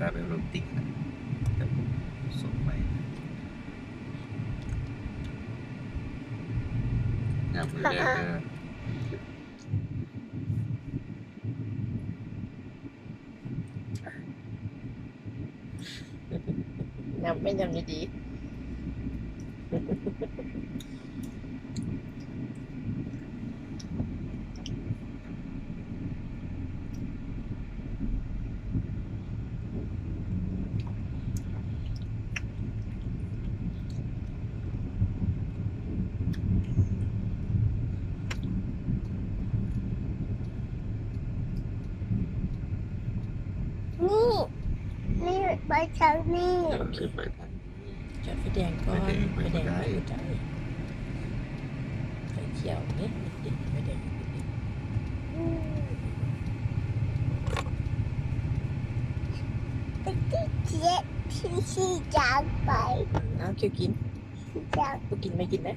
ແບບໂຣແມນຕິກນະ ແບບສົດໃໝ່ ຍາມມື້ແລງເດີ. ຍຳໄປຍຳດີໆ. ນີ້ ນີ້ໄປທາງນີ້ ໂອເຄ ໄປທາງນີ້. ຈອດໄຟແດງກ່ອນ ໄຟແດງ ໄຟແດງບໍ່ໄດ້ ໄຟຂຽວເດ້ ໄຟແດງ ອືມ ໄປຕິດເຈັດ ທີ່ຊີ້ຈານໄປ ເອົາ ຂຽວກິນ ຊີ້ຈານ ບໍ່ກິນ ໄມ່ກິນເດ້.